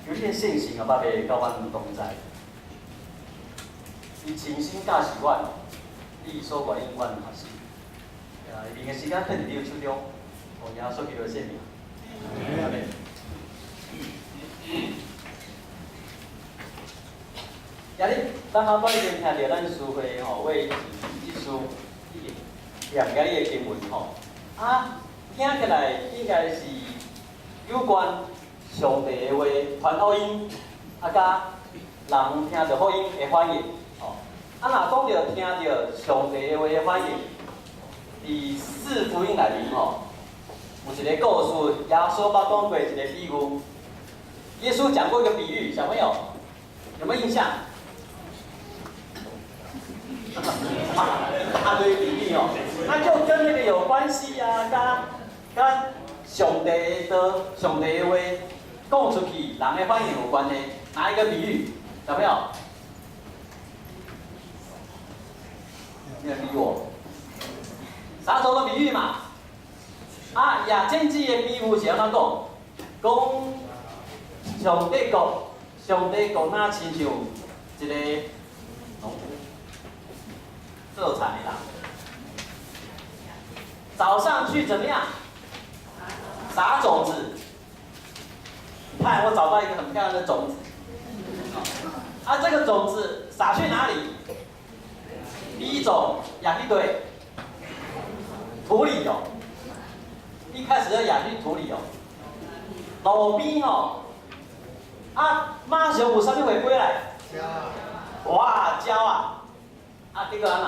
求你的聖神阿爸父佮阮同在，伊親身教示阮，你所願意阮學習。啊，下面的時間託佇你的手中，奉耶穌基督的聖名。阿們。今日咱頭拄已經聽著咱書會吼，為這書已經念今日的經文吼，啊，聽起來應該是有關上帝的話傳福音，啊，佮人聽著福音的反應，吼。啊，若講著聽著上帝的話的反應，佇四福音內面吼，有一个故事，耶穌捌講過一个比喻。耶穌講過一個比喻，小朋友有沒有印象？一大堆比喻哦，那就跟那個有關係啊，佮上帝的上帝的話講出去，人的反應有關係。哪一個比喻？小朋友，沒有理我。撒種的比喻嘛？啊，亞荊子的比喻是按怎講？講上帝國，上帝國若親像一個農夫，做田的人，早上去怎麼樣？撒種子。你看，我找到一個很漂亮的種子。啊，這個種子撒去哪裡？第一種撒去佗，土裡哦。一開始就撒去土裡哦。路邊哦，啊，馬上有啥物貨飛來？哇，鳥啊！啊，結果按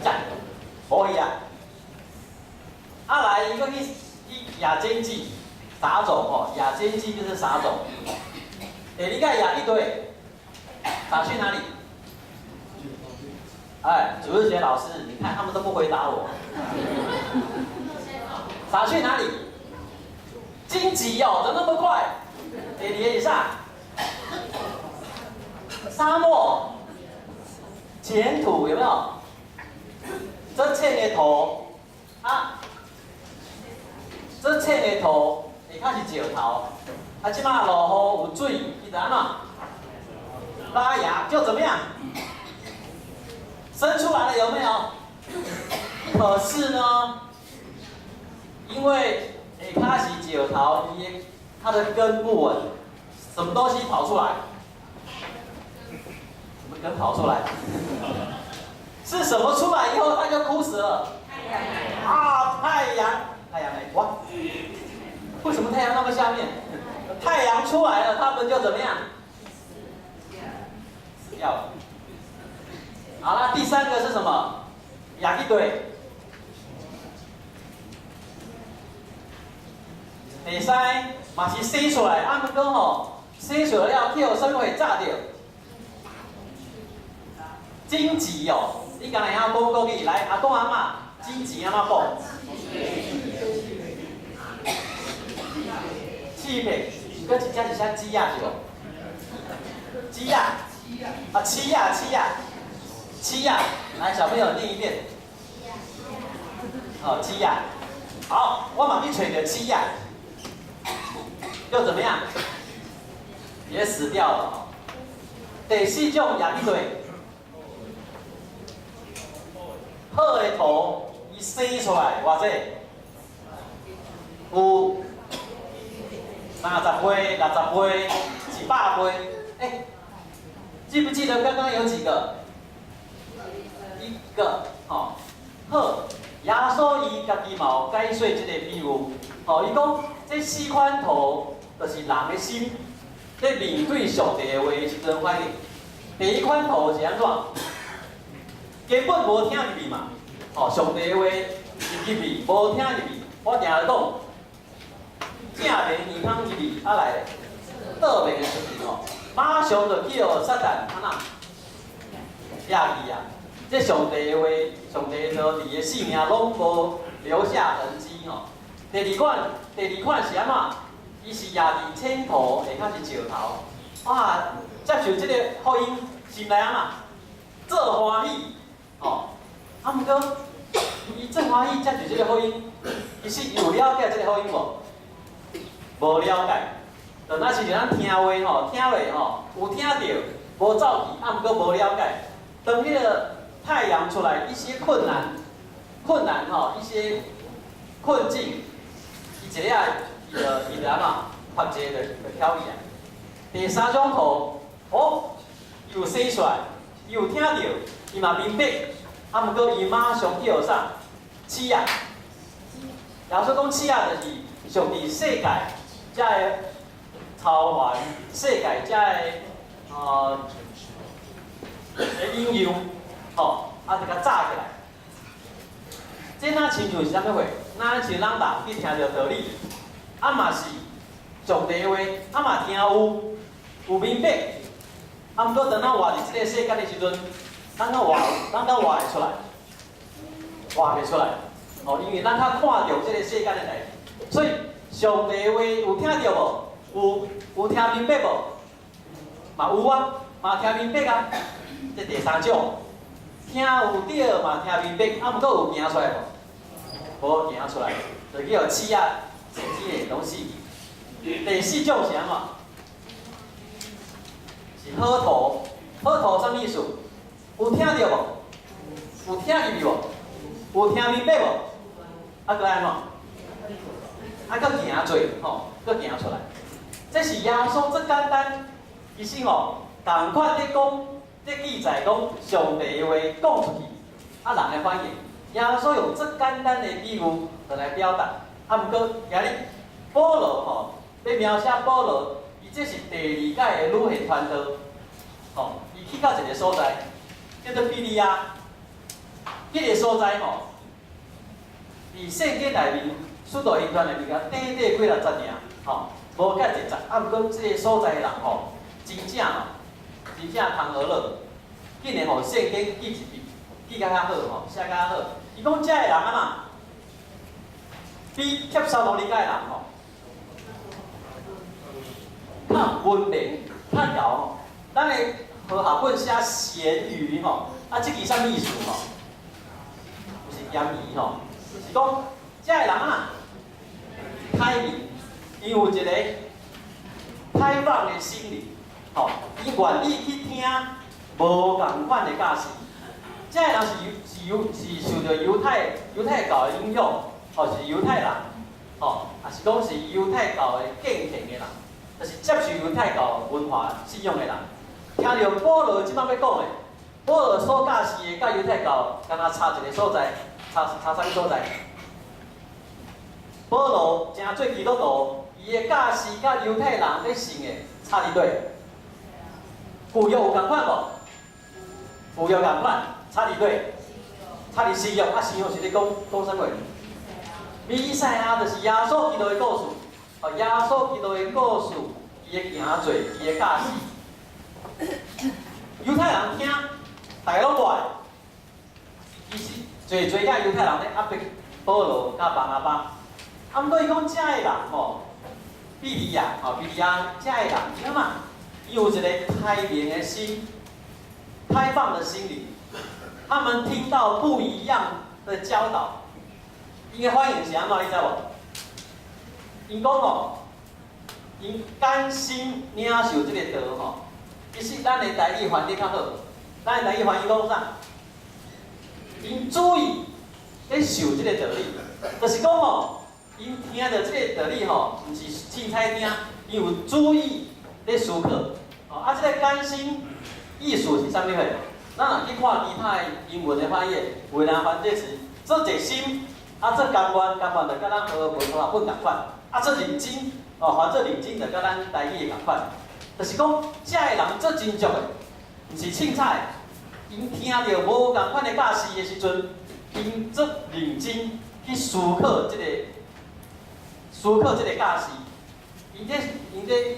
怎？食，無去啊！啊來，伊閣去撒種子，撒種吼，撒種子就是撒種。第二個撒去佗，撒去哪裡？哎，主日學老師，你看他們都不回答我。撒去哪裡？荊棘哦，怎麼那麼快？第二個是啥？沙漠、淺土有沒有？這淺的土啊，這淺的土下跤是石頭，啊，這馬落雨有水，伊就按怎？發芽就怎麼樣？生出來了有沒有？可是呢，因為下跤是石頭，伊它的根不穩，什麼東西跑出來？什麼根跑出來？是什麼出來以後它就枯死了？啊，太陽，太陽來，哇！為什麼太陽那麼下面？太陽出來了，它們就怎麼樣？死掉了。好了，第三個是什麼？撒去佗。第三，嘛是生出來，啊，毋過吼，生出來了，去予啥物貨炸著？荊棘哦，你敢會曉講國語？來，阿公阿嬤，荊棘按怎講？刺柏，閣一隻是啥雞仔是無？雞仔，啊，刺仔，刺仔，刺仔，來，小朋友念一遍。哦，刺仔，好，我嘛去揣著刺仔，又怎麼樣？也死掉了。第四種也去佗，好的土，伊生出來偌濟？有30倍、60倍、100倍。哎，記不記得剛剛有幾個？一個，吼，好，耶穌伊家己嘛有解說這個比喻，吼，伊講這四款土就是人的心，咧面對上帝的話的時陣反應。第一款土是按怎？根本無聽入去嘛，吼，上帝的話入去，無聽入去。我定定講，正面耳孔入去，啊來倒面的出去吼，馬上就去予撒旦按怎？掠去啊！這上帝的話，上帝的道佇伊的性命攏無留下痕跡吼。第二款，第二款是按怎？伊是撒佇淺土，下跤是石頭，哇！接受這個福音，心內按怎？做歡喜，吼。啊，毋過伊做歡喜接受這個福音，其實伊有了解這個福音無？無了解。就若是咱聽話吼，聽落吼，有聽著，無走去，啊，毋過無了解。當彼個太陽出來，一些困難、困難吼，一些困境，伊一下伊就按怎，發一個就跳起來。第三種土，哦，伊有生出來，伊有聽著，伊嘛明白，啊，毋過伊馬上叫啥？刺仔。耶穌講刺仔就是上帝世界遮个超凡，世界遮个的引誘，吼，啊，就共紮起來。這若親像是啥物貨？若像咱人去聽著道理，啊嘛是上帝話，啊嘛聽有，有明白，啊毋過當咱活佇這个世間的時陣，咱敢活會出來？活袂出來，哦，因為咱較看重這个世間的代誌，所以上帝話有聽著無？有聽明白無？嘛有啊，嘛聽明白啊。這第三種，聽有著嘛聽明白，啊毋過有行出來無？無行出來，就叫刺仔這個東西。第四種是按怎？是好土，好土啥物意思？有聽著無？有聽入去無？有聽明白無？啊，閣按怎？啊，閣行做，吼，閣行出來。這是耶穌足簡單，其實吼，仝款咧講，咧記載講上帝的話講出去，啊，人的反應。耶穌用足簡單的比喻來表達，啊，毋過今日保羅吼，欲描寫保羅，伊這是第二擺的旅行傳道，吼，伊去到一個所在，叫做庇哩亞，彼個所在吼，佇聖經內面，使徒行傳內面，共短短幾若節爾，吼，無蓋一節，啊，毋過這個所在的人吼，真正吼，真正通學樂，竟然予聖經記一筆，記甲遐好吼，寫甲遐好。伊講遮的人啊嘛，比帖撒羅尼迦的人吼，較文明、較賢吼。咱的和合本寫賢愚吼，啊，這句啥物意思吼？毋是鹹魚吼，是講遮的人啊，開明，伊有一個開放的心靈，吼，伊願意去聽無仝款的教示。遮的人是受著猶太教的影響，吼，是猶太人，吼，也是講是猶太教的敬虔的人，就是接受猶太教文化信仰的人。聽著保羅這擺欲講的，保羅所教示的，佮猶太教敢若差一个所在，差啥物所在？保羅成做基督徒，伊的教示佮猶太人咧信的差佇佗？舊約有仝款無？舊約仝款，差佇佗？差佇新約，啊，新約是咧講講啥物？彌賽亞就是耶穌基督的故事，哦，耶穌基督的故事，伊的行做，伊的教示。猶太人聽，逐个攏愛。其實，濟濟個猶太人咧壓迫保羅佮巴拿巴。啊，毋過伊講遮的人吼，庇哩亞吼，庇哩亞遮的人，你看嘛，伊有一個開明的心，開放的心靈。他們聽到不一樣的教導，𪜶的反應是按怎？你知無？𪜶講吼，𪜶甘心領受這個道吼。其實咱的台語翻譯較好，咱的台語翻譯講啥？𪜶注意咧受這個道理，就是講吼，𪜶聽著這個道理吼，毋是凊彩聽，𪜶有注意咧思考。哦，啊，這個甘心意思是啥物貨？咱若去看其他的英文的翻譯，有的人翻譯是做熱心，啊做甘願，甘願就佮咱和合本和合本仝款，啊做認真，哦，翻做認真就佮咱台語的仝款。就是講，遮的人做斟酌的，毋是凊彩的。𪜶聽著無仝款的教示的時陣，𪜶足認真去思考這個教示。𪜶咧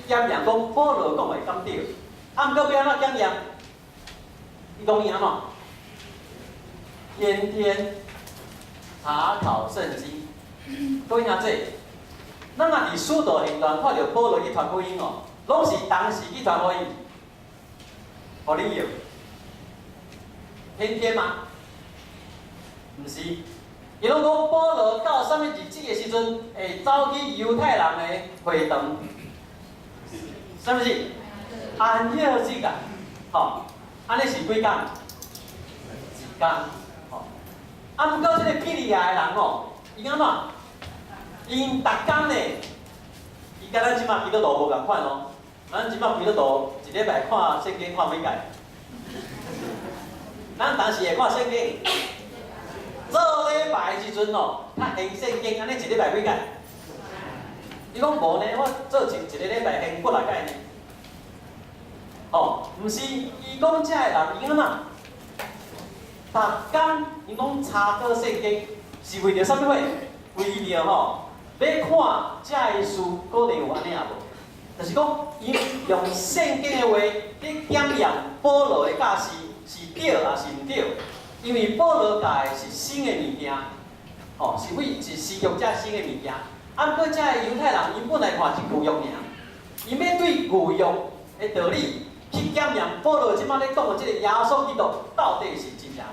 檢驗講保羅講的敢對，啊，毋過欲按怎檢驗？伊講伊按怎？天天查考聖經。各位兄弟，咱若佇使徒行傳看著保羅去傳福音哦，攏是同時去傳福音，予你用。天天嗎？毋是，伊攏講保羅到啥物日子的時陣，會走去猶太人的會堂，啥物事？安息日啊，吼，按呢是幾工？一工，吼。啊，毋過這個庇哩亞的人哦，伊按怎？𪜶逐工呢，伊佮咱這馬基督徒無仝款哦。咱這馬基督徒一禮拜看聖經看幾擺？咱當時會看聖經？做禮拜的時陣哦，較還聖經，按呢一禮拜幾擺？你講無呢？我做一一个禮拜還幾若擺呢？哦，毋是，伊講這个人伊按怎？逐工𪜶攏查考聖經，是為著啥物貨？為著吼，欲看這个事可能有按呢抑無？就是講，𪜶用聖經的話去檢驗保羅的教示是對抑是毋對？因為保羅教的是新的物件，吼，是為是新約遮新的物件。啊，毋過這个猶太人，𪜶本來看是舊約爾，𪜶欲對舊約的道理去檢驗保羅這擺咧講的這個耶穌基督到底是真抑假？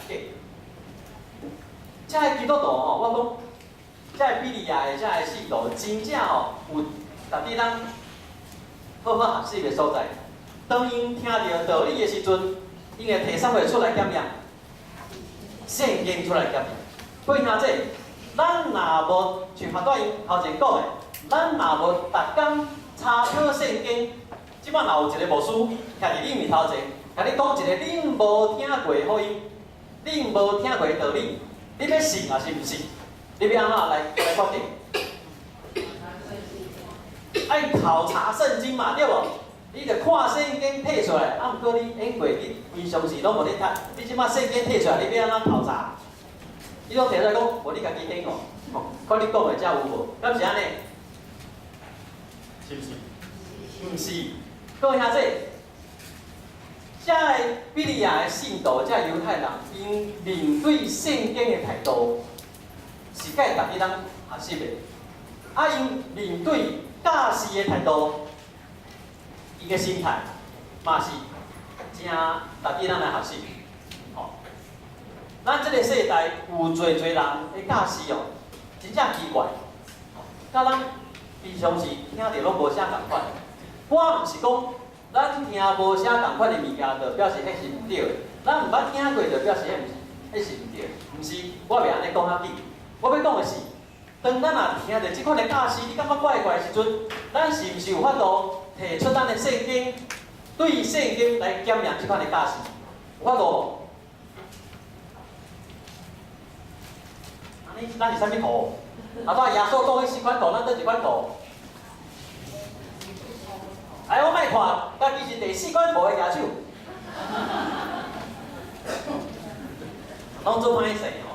這个基督徒吼，我講，這个庇哩亞的這个信徒，真正吼有值得咱好好學習的所在。當𪜶聽著道理的時陣，𪜶會提啥物出來檢驗？聖經出來檢驗。各位兄弟，咱若無像法大𪜶頭前講的，咱若無逐工查考聖經，這擺若有一个牧師徛佇恁面頭前，共你講一个恁無聽過的福音，恁無聽過的道理，你欲信抑是毋信？你欲按怎來決定？愛考察聖經嘛，對無？你著看聖經提出來，啊，毋過你演過你平常時攏無咧讀，你這擺聖經提出來，你欲按怎考察？你攏提出來講，無你家己聽哦，看你講的遮有無？敢是按呢？是毋是？毋是。各位兄弟，這个庇哩亞的信徒，這个猶太人，𪜶面對聖經的態度，是該值得咱學習的。啊，𪜶面對教示的態度，伊的心態嘛是誠值得咱來學習。吼，咱這个世代有濟濟人的教示哦，真正奇怪，佮咱平常時聽著攏無啥仝款。我毋是講咱聽無啥仝款的物件，就表示彼是毋對的。咱毋捌聽過，就表示彼毋是，彼是毋對的。毋是，我袂按呢講遐緊。我欲講的是，當咱若聽著這款的教示，你感覺怪怪的時陣，咱是毋是有法度提出咱的聖經，對聖經來檢驗這款的教示？有法度無？按呢，咱是啥物圖？啊，拄耶穌講彼四款圖，咱佗一款圖？哎，我莫看，家己是第四款圖的舉手。攏做歹勢吼。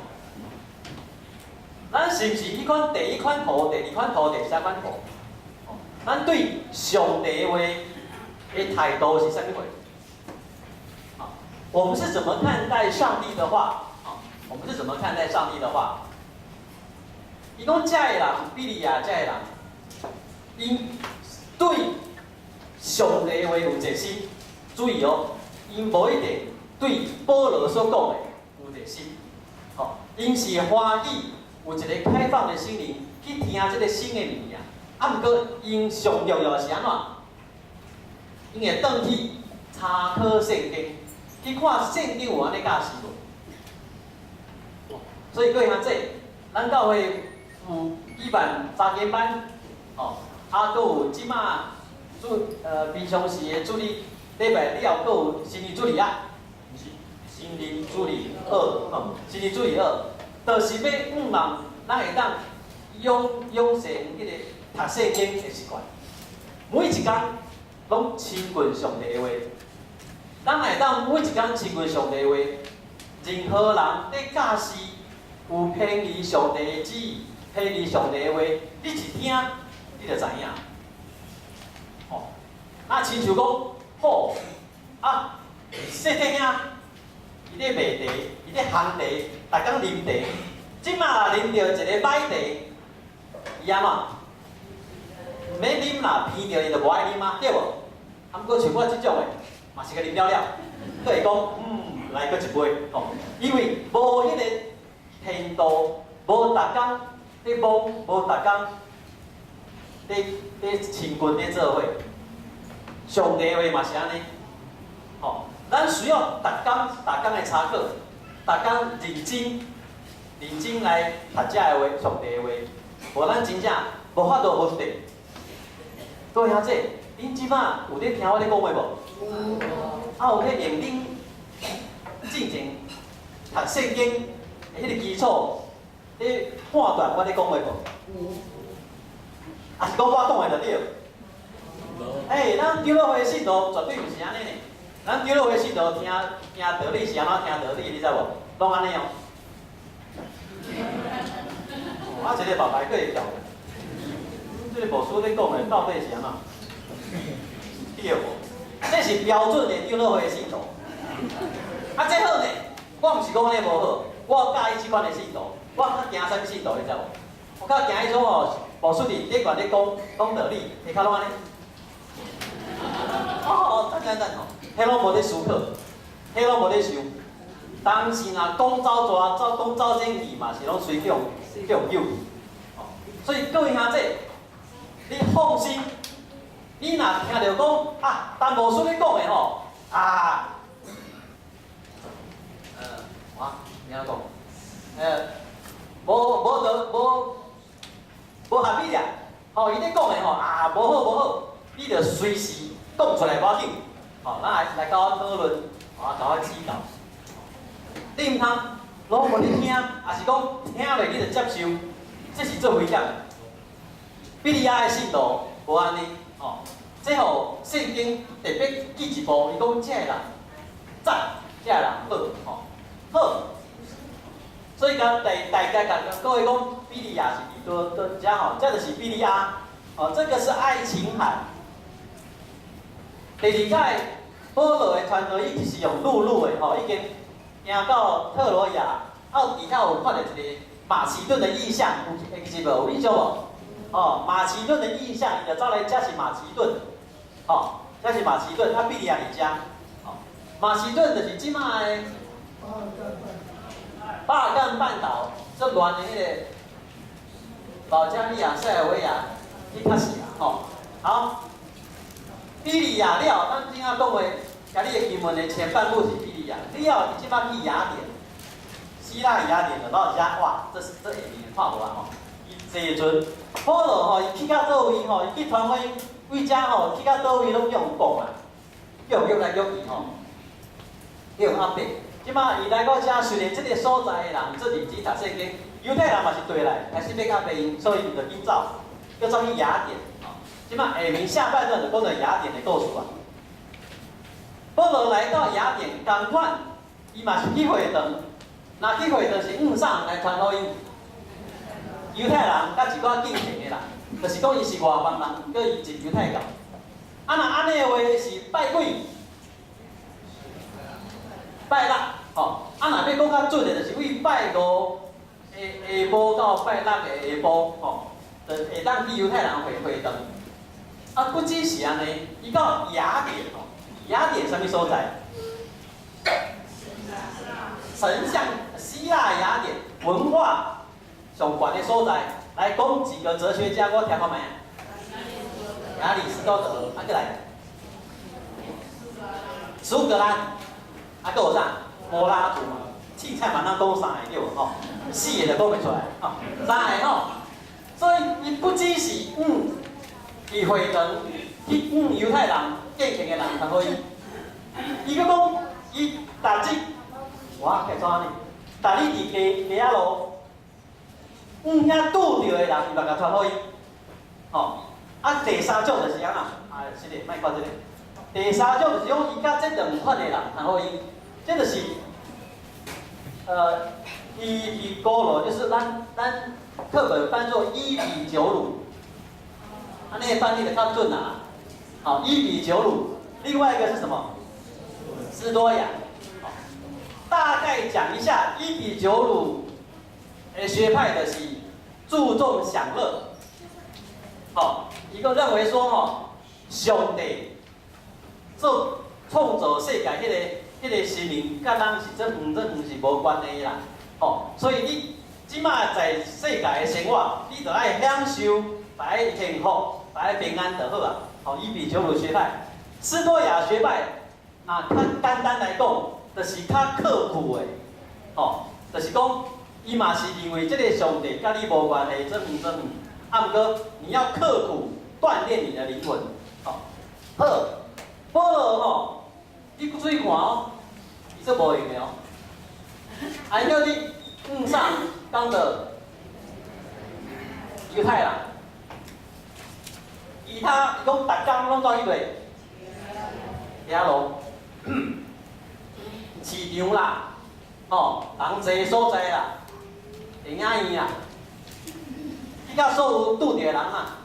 咱是毋是彼款第一款圖、第二款圖、第三款圖？咱對上帝的話的態度是啥物貨？我們是怎麼看待上帝的話？我們是怎麼看待上帝的話？伊講這个人，庇哩亞這个人，𪜶對上帝的話有熱心。注意哦，𪜶無一定對保羅所講的有熱心。吼，𪜶是歡喜有一个開放的心靈去聽這个新的物件。啊，毋過𪜶上重要的是按怎？𪜶會轉去查考聖經，去看聖經有按呢教示無？所以各位兄弟，咱教會有舉辦查經班，吼，啊，閣有這馬主平常時的主日禮拜了後，閣有新年主日啊，毋是新年主日學，吼，新年主日學，就是欲向望咱會當養成彼个讀聖經的習慣，每一工攏親近上帝的話，咱會當每一工親近上帝的話，任何人咧教示有偏離上帝的旨意、偏離上帝的話，你一聽，你就知影。吼，啊，親像講，好，啊，細弟兄，伊咧賣茶，伊咧烘茶，逐工啉茶，這馬若啉著一个歹茶，伊按怎？毋免啉啦，鼻著伊就無愛啉啊，對無？啊，毋過像我這種的，嘛是共啉了了，閣會講，來閣一杯，吼，因為無彼个程度，無逐工咧摸，無逐工咧咧親近咧做伙。上帝話嘛是按呢，吼，咱需要逐工逐工的查考，逐工認真認真來讀這个話，上帝的話，無咱真正無法度分辨。各位兄弟，恁這擺有咧聽我咧講話無？有。啊，有咧用恁進前讀聖經的彼個基礎咧判斷我咧講話無？有。啊是講我講的就對。欸，咱長老會信徒絕對毋是按呢呢。咱長老會信徒聽聽道理是按怎聽道理，你知無？攏按呢哦。啊，一个爸爸閣會叫，這个牧師咧講的到底是按怎？對無？這是標準的長老會信徒。啊，這好呢，我毋是講按呢無好，我佮意這款的信徒，我較驚啥物信徒，你知無？我較驚彼種哦，牧師佇頂懸咧講講道理，下跤攏按呢。哦，等等等吼，彼攏無咧思考，彼攏無咧想。當時若講走蛇，走講走精去嘛，是攏隨叫叫救去。所以各位兄弟，你放心，你若聽著講啊，陳牧師咧講的吼，啊，我你按怎講？無無道無無合理啦，吼，伊咧講的吼啊，無好無好，你著隨時講出來無要緊，吼，咱來來共我討論，啊，共我指教。你毋通攏無咧聽，抑是講聽落你就接受，這是足危險的。庇哩亞的信徒無按呢，吼，這予聖經特別記一步，伊講這个人讚，這个人好，吼，好。所以共大大家共各位講，庇哩亞是佇佗佗遮吼，這就是庇哩亞，哦，這個是愛琴海。第二擺保羅的傳道，伊就是用陸路的吼，已經行到特羅亞，啊，有佇遐有看著一个馬其頓的異象，有會記無？有印象無？哦，馬其頓的異象，伊就走來，這是馬其頓，吼，這是馬其頓，啊，庇哩亞佇遮，吼，馬其頓就是這擺的巴爾幹半島，這亂的彼個保加利亞、塞爾維亞，彼較是啦，吼。好，庇哩亞了，咱今仔講的，今日的經文的前半部是庇哩亞，了，伊這擺去雅典，希臘雅典就到遮，哇，這是這下面看無啊吼。伊坐船，保羅吼，伊去到佗位吼，伊去傳福音，為遮吼，去到佗位攏用講啊，叫約來約去吼，叫壓迫。這擺伊來到遮，雖然這个所在的人做認真讀聖經，猶太人嘛是對來，開始欲壓迫𪜶，所以伊就緊走，閣走去雅典。吼，這擺下面下半段就講到雅典的故事啊。保羅來到雅典，仝款，伊嘛是去會堂，若去會堂是向啥人來傳福音？猶太人佮一寡敬虔的人，就是講伊是外邦人，閣伊入猶太教。啊，若按呢的話是拜鬼、拜六，吼。啊，若欲講較準的，就是為拜五下下晡到拜六的下晡，吼，就會當去猶太人會會堂。啊，不只是按呢，伊到雅典吼，雅典啥物所在？神像，希臘雅典文化上懸的所在，來講幾個哲學家，我聽看覓啊？亞里士多德，啊，閣來，蘇格拉底，啊，閣有啥？柏拉圖嘛，凊彩嘛，咱講三個對無吼？四個就講袂出來，吼，三個吼。所以伊不只是去會堂去猶太人敬虔的人傳福音，伊閣講伊逐日，哇，計怎呢？逐日佇街街仔路。遐拄著的人，伊嘛共傳福音，吼。啊，第三種就是按怎？啊，是的，莫看這个。第三種就是講，伊佮這兩款的人傳福音，這就是，伊比哥羅，就是咱咱課本翻做伊比鳩魯，按呢翻譯的較準啊。好，伊比鳩魯，另外一個是什麼？斯多亞。好，大概講一下伊比鳩魯的學派的是注重享樂，好，伊閣認為說吼，上帝做創造世界彼个神明，佮咱是這遠這遠是無關係啦，吼，所以你這馬在世界的生活，你就愛享受，愛幸福，愛平安就好啊。吼，伊比丘魯學派、斯多亞學派，啊，較簡單來講，就是較刻苦的，吼，就是講，伊嘛是認為這个上帝佮你無關係，這樣這樣。啊，毋過你要刻苦鍛鍊你的靈魂，吼。好，保羅吼，你注意看哦，伊做無閒的哦。啊，叫你向上講的猶太人，其他伊講逐工攏走去佗？走路，市場啦，吼，人濟所在啦，電影院啦，去佮所有拄著的人啊，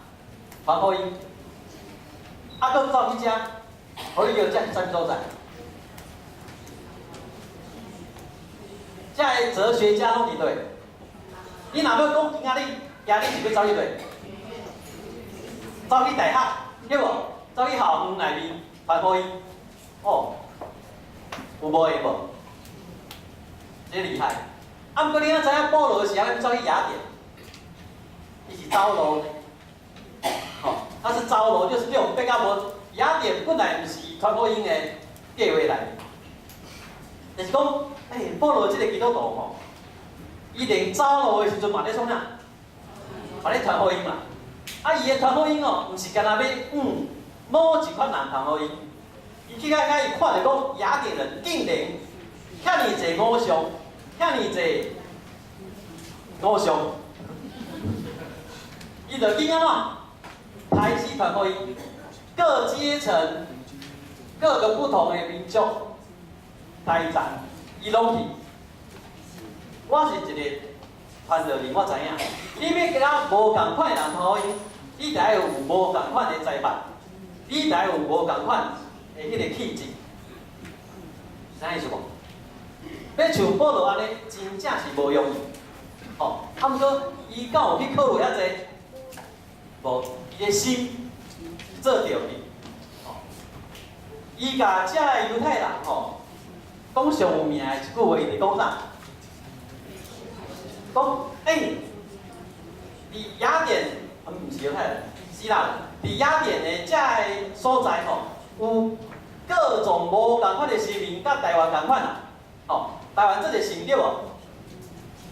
傳福音，啊，閣走去遮，予你著這是啥物所在？遮个哲學家攏佇佗？你若欲講今仔日，今日是欲走去佗？走去大學，對無？走去校園內面傳福音，哦，有無閒無？這厲害。啊，毋過你敢知影保羅是按怎走去雅典？伊是走路呢，吼，他是走路，就是這種比較無雅典本來毋是傳福音的計劃內面，就是講，欸，保羅這个基督徒吼，伊連走路的時陣嘛咧創啥？嘛咧傳福音嘛。啊，伊的傳福音哦，毋是干焦欲某一款人傳福音，伊去到遐，伊看著講雅典人竟然遐爾濟偶像，遐爾濟偶像，伊就去按怎開始傳福音，各階層、各個不同的民族、階層，伊攏去。我是一个傳道人，我知影，你欲佮無仝款的人傳福音，你得愛有無仝款的才幹，你得愛有無仝款的彼个氣質，啥意思無？欲像保羅按呢，真正是無容易。吼，啊，毋過伊敢有去考慮遐濟？無，伊的心做著去。吼，伊共遮个猶太人吼，講上有名的一句話，伊佇講啥？講，欸，佇雅典，毋是猶太人，希臘人，佇雅典的遮个所在吼，有各種無仝款的神明，佮台灣仝款啊，吼，台灣這個神對無？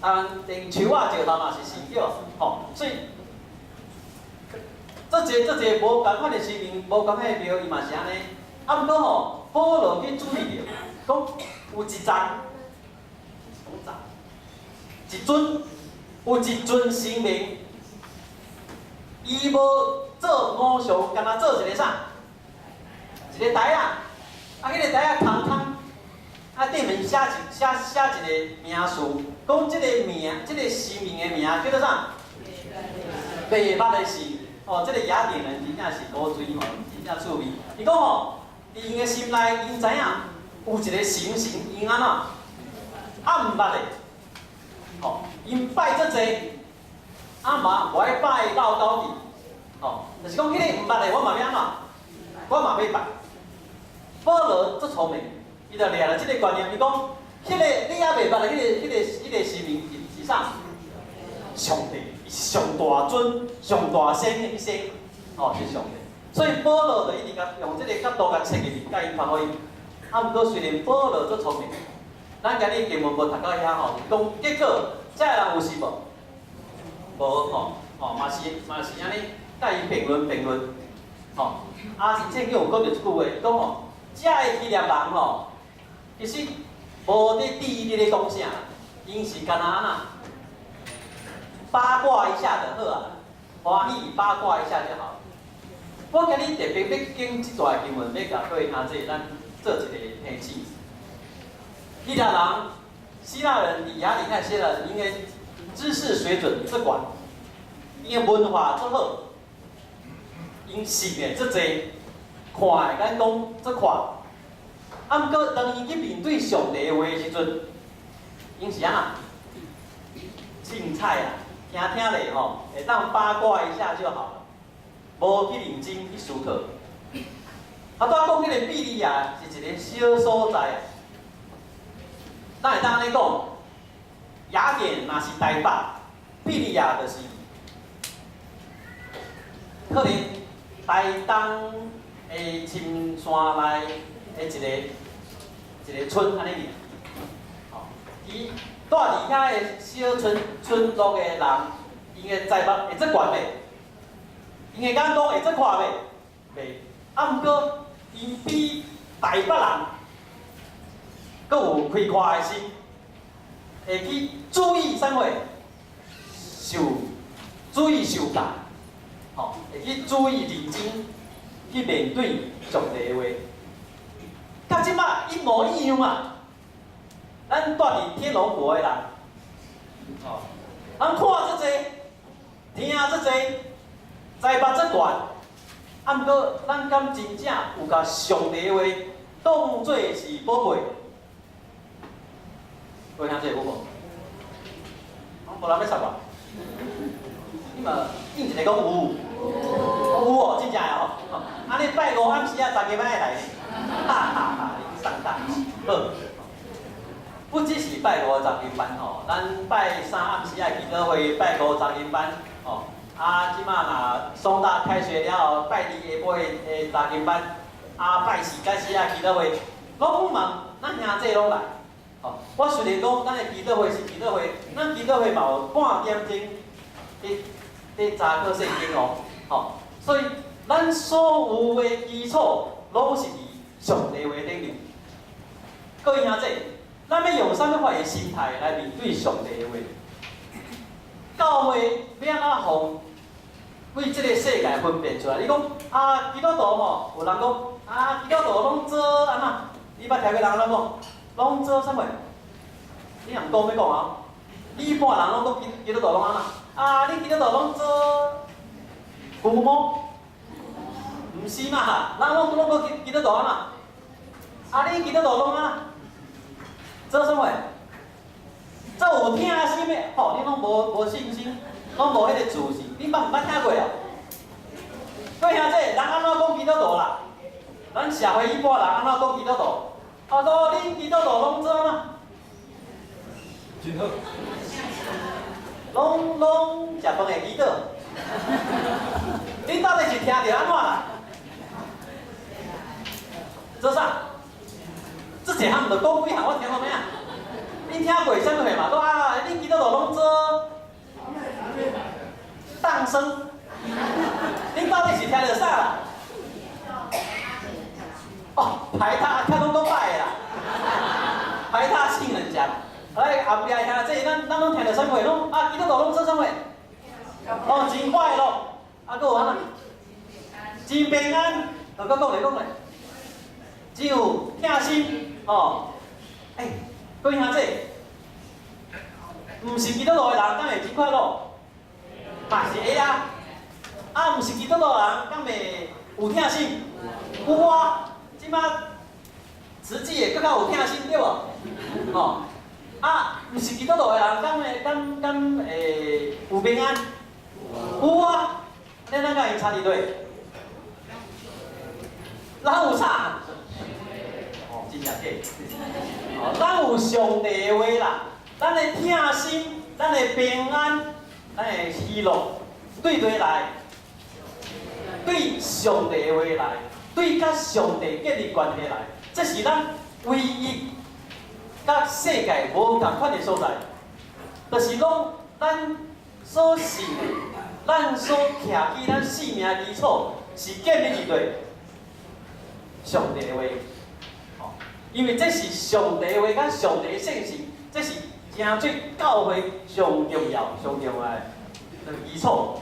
台灣連樹仔石頭嘛是神對無？吼，所以，這濟這濟無仝款的神明，無仝款的廟，伊嘛是按呢。啊，毋過吼，保羅去注意著，講有一層，一尊，有一尊神明，伊無做偶像，干焦做一个啥？一个台仔，啊，彼个台仔空空，啊，頂面寫一寫寫一个名詞，講這个名，這个神明的名叫做啥？袂捌的神，哦，這个雅典人真正是古錐吼，真正趣味。伊講吼，佇𪜶的心內，𪜶知影有一个神神，𪜶按怎？啊，毋捌的。吼，𪜶拜足濟，啊嘛無愛拜到狗去，吼，就是講彼个毋捌的，我嘛欲按怎？我嘛欲拜。保羅足聰明，伊就掠著這个觀念，伊講，彼个你猶袂捌的彼个神明是啥？上帝，伊是上大尊、上大仙的彼仙，吼，是上帝。所以保羅就一直共用這个角度共切入去，共𪜶傳福音。啊，毋過雖然保羅足聰明，咱今日經文無讀到遐吼，講結果遮个人有信無？無吼，吼嘛是嘛是按呢，共伊辯論辯論，吼。啊，聖經有講著一句話，講吼，遮个希臘人吼，其實無咧注意你咧講啥，𪜶是干焦按怎八卦一下就好啊，歡喜八卦一下就好。我今日特別欲揀這段經文，欲共各位兄弟咱做一个提醒。希臘人、希臘人佇雅典那些人，𪜶的知識水準足懸，𪜶的文化足好，𪜶識的足濟，看的眼光足闊。啊，毋過當𪜶去面對上帝的話的時陣，𪜶是按怎？凊彩啊，聽聽咧吼，會當八卦一下就好了，無去認真去思考。啊，拄仔講彼个庇哩亞是一个小所在，咱會當按呢講，雅典若是台北，庇哩亞就是可能台東的深山內的一個一個村按呢爾。吼，伊蹛佇遐的小村村落的人，𪜶的財帛會遮懸袂？𪜶的眼光會遮闊袂？袂。啊，毋過𪜶比台北人閣有開闊的心，會去注意啥貨？受注意受教，吼，會去注意認真去面對上帝的話，佮這擺一模一樣啊！咱蹛佇天龍國的人，吼，咱看遮濟，聽遮濟，財帛遮懸，啊，毋過咱敢真正有共上帝的話當做是寶貝？各位兄弟有無？攏無人欲插我？你嘛應一个講有，有哦，真正的哦。按呢拜五暗時啊，逐家愛來，哈哈哈！上當好。不只是拜五查經班吼，咱拜三暗時愛祈禱會，拜五查經班吼。啊，這擺若暑假開學了後，拜二下晡的查經班，啊，拜四早時仔祈禱會，攏嘛，咱兄弟攏來。吼，我雖然講咱的祈禱會是祈禱會，咱祈禱會嘛有半點鐘佇佇查考聖經哦，吼，所以咱所有的基礎攏是佇上帝話頂面。各位兄弟，咱欲用啥物款的心態來面對上帝的話？教會欲按怎予對這个世界分辨出來？你講啊，基督徒吼，有人講啊，基督徒攏做按怎？你捌聽過人按怎講？攏做啥物？你若毋講欲講啊？一般人攏講基督徒攏按怎？啊，你基督徒攏做龜毛？毋是嘛？人攏攏講基督徒按怎？啊，你基督徒攏按怎？做啥物？做有疼心的，吼，你攏無無信心，攏無彼个自信，你捌毋捌聽過啊？各位兄弟，人按怎講基督徒啦？咱社會一般人按怎講基督徒？啊，說恁基督徒攏做按怎？真好。攏攏食飯會祈禱。恁到底是聽著按怎啦？做啥？這一項就講幾項，我聽無影。恁聽過啥物話嘛？講啊，恁基督徒攏做當生。恁到底是聽著啥啦？哦，排他，聽攏講歹的啦，排他性很強。來後壁兄弟，咱咱攏聽著啥物話？攏啊，基督徒攏做啥物？哦，真快樂。啊，閣有按怎？真平安。閣講咧講咧，真有疼心，吼。欸，各位兄弟，毋是基督徒的人，敢會真快樂？嘛是會啊。啊，毋是基督徒的人，敢會有疼心？有啊。這擺慈濟的閣較有疼心，對無？吼。啊，毋是基督徒的人，敢會敢敢會有平安？有啊。咱咱佮𪜶差佇佗？咱有啥？哦，真正假？哦，咱有上帝的話啦，咱的疼心，咱的平安，咱的喜樂，對佗來？對上帝的話來，對佮上帝建立關係來，這是咱唯一佮世界無仝款的所在，就是講咱所信的，咱所徛起咱性命基礎，是建立佇佗？上帝的話，吼，因為這是上帝的話，佮上帝的信息，這是成做教會上重要、上重要的基礎。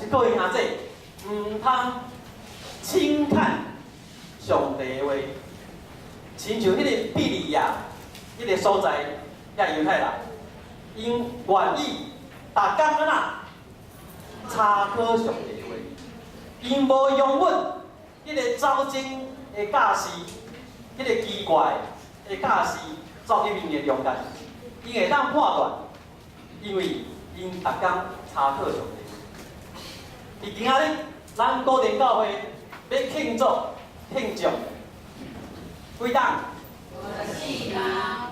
是各位兄弟，毋通輕看上帝的話，親像彼个庇哩亞，彼个所在，遐猶太人，𪜶願意逐工按怎查考上帝的話，𪜶無容忍彼个走精的教師，彼个奇怪的教師走入𪜶的中間，𪜶會當判斷，因為𪜶逐工查考上帝。佇今仔日，咱古田教會欲慶祝慶祝幾冬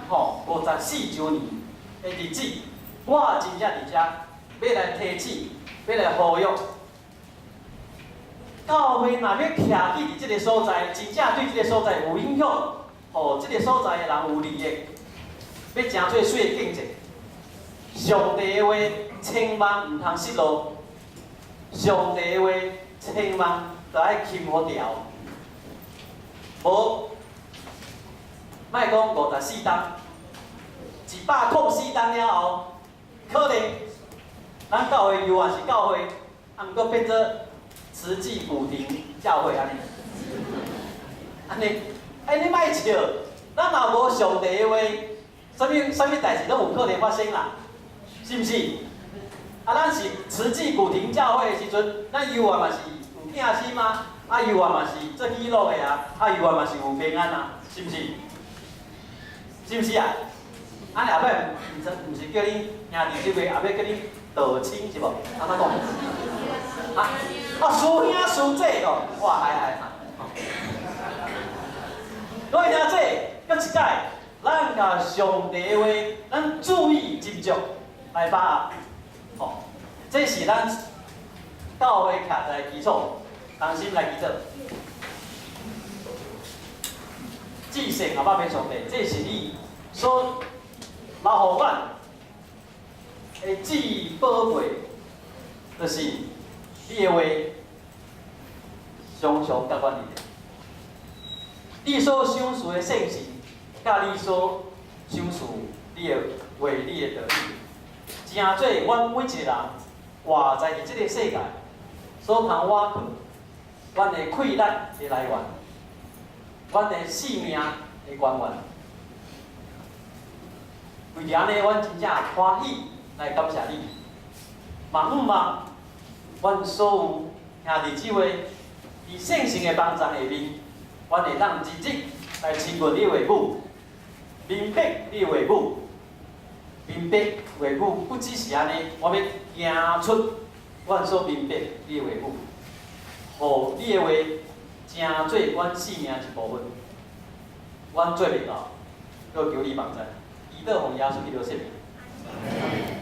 ？54週年。的日子，我真正佇遮欲來提醒，欲來呼籲。教會若欲徛起佇這个所在，真正對這个所在有影響，予這个所在的人有利益，欲成做水的見證。上帝的話千萬毋通失落，上帝的話千萬都愛襟予牢。無，莫講54冬，104冬了後，可能咱教會猶原是教會，啊，毋過變做慈濟古亭教會按呢，按呢，欸，你莫笑，咱若無上帝的話，啥物啥物代誌攏有可能發生啦，是毋是？啊，咱是慈濟古亭教會的時陣，咱猶原嘛是有疼心啊，啊，猶原嘛是做喜樂的啊，啊，猶原嘛是有平安啊，是毋是？是毋是啊？按呢後擺毋是叫恁兄弟姊妹，後擺叫恁道親是無？按怎講？啊，哦，師兄師姐哦，哇，哎哎，各位兄弟，閣一擺，咱共上帝的話，咱注意斟酌來把握，吼，這是咱教會徛在基礎，同心來祈禱。至聖阿爸父上帝，這是你所留予阮的至寶貴，就是你的話常常佮阮佇咧。你所賞賜的聖神，佮你所賞賜你的話、你的道理，成做阮每一个人活在佇這个世界所通倚靠，阮的氣力的來源，阮的性命的源源。為著按呢，阮真正歡喜來感謝你。嘛向望阮所有兄弟姊妹，佇聖神的幫助下面，阮會當日日來親近你的話語，明白你的話語，明白話語不只是按呢，我欲行出阮所明白你的話語，予你的話成做阮性命一部分。阮做袂到，閣求你幫助。祈禱奉耶穌基督聖名。